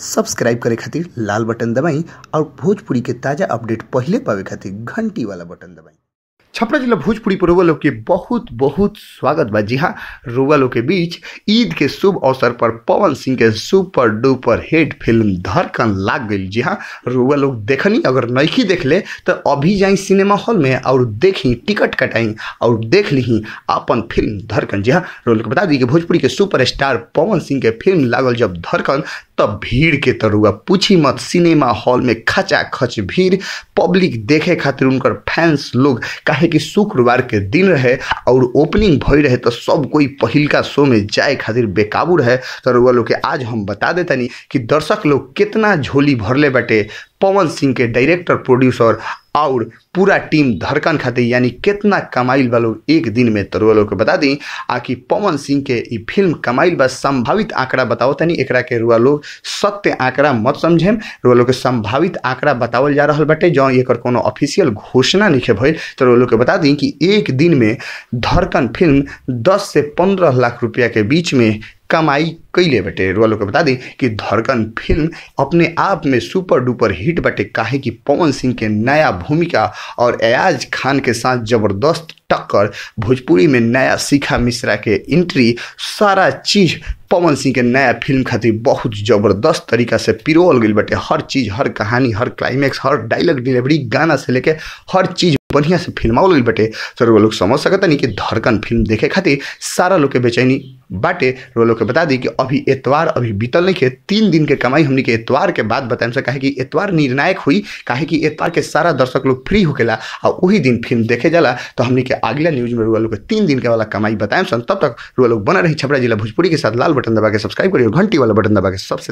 Subscribe करे खातिर लाल button दबाई और भोजपुरी के ताज़ा अपडेट पहिले पावे खातिर घंटी वाला बटन दबाई। छपरा जिला भोजपुरी पर रुआ लोग के बहुत बहुत स्वागत बा। जी हाँ, रुआ लोग के बीच ईद के शुभ अवसर पर पवन सिंह के सुपर डुपर हिट फिल्म धड़कन लाग गई। जी हाँ, रुआ लोग देखनी, अगर नइखी देखले तो अभी जाई सिनेमा हॉल में और देखी, टिकट कटाई और देख ली अपन फिल्म धड़कन। जी हाँ, रुआ लोग बता दी कि भोजपुरी के सुपर स्टार पवन सिंह के फिल्म लागल जब धड़कन, तब भीड़ के तरुआ पूछी मत। सिनेमा हॉल में खचाखच भीड़, पब्लिक देखे खातिर उनकर फैंस लोग, काहे कि शुक्रवार के दिन रहे और ओपनिंग भई रहे तो सब कोई पहिलका शो में जाए खातिर बेकाबू रहे। तो रुआ लोग के आज हम बता देतनी कि दर्शक लोग कितना झोली भरले बाटे पवन सिंह के डायरेक्टर, प्रोड्यूसर और पूरा टीम धड़कन खातिर, यानी कितना कमाइल बा लोग एक दिन में। तो रुआ लोग के बता दी आकि पवन सिंह के ई फिल्म कमाइल बा। संभावित आंकड़ा बताओ तनी, एकरा के रुआ लोग सत्य आंकड़ा मत समझेम। रुआ लोग के संभावित आंकड़ा बतावल जा रहल बाटे, जौन एकर कोनो ऑफिशियल घोषणा नहीं भइल। तो रुआ लोग के बता दी कि एक दिन में धड़कन फिल्म 10 से 15 लाख रुपया के बीच में कमाई कैले बटे। रुआ लोग के बता दी कि धड़कन फिल्म अपने आप में सुपर डुपर हिट बटे, काहे कि पवन सिंह के नया भूमिका और अयाज खान के साथ जबरदस्त टक्कर, भोजपुरी में नया शिखा मिश्रा के एंट्री, सारा चीज़ पवन सिंह के नया फिल्म खातिर बहुत जबरदस्त तरीका से पिरोल गई बटे। हर चीज़, हर कहानी, हर क्लाइमैक्स, हर डायलॉग डिलीवरी, गाना से लेके हर चीज़ बढ़िया से फिल्मावल गई बटे। तो रुआ लोग समझ सकता नहीं कि धड़कन फिल्म देखे खातिर सारा लोग के बेचैनी बाटे। रुआ लोग के बता दी कि अभी एतवार अभी बीतल नहीं के, 3 दिन के कमाई हमनी के एतवार के बाद बताएम से, काहे कि एतवार निर्णायक हुई, काहे कि एतवार के सारा दर्शक लोग फ्री होकेला और वही दिन फिल्म देखे जाला। तो हमनी के अगला न्यूज में रुआ लोग के 3 दिन के वाला कमाई बताएम सन। तब तक रुआ लोग बना रही छपरा जिला भोजपुरी के साथ। लाल बटन दबा के सब्सक्राइब करिए, घंटी वाला बटन दबा के सबसे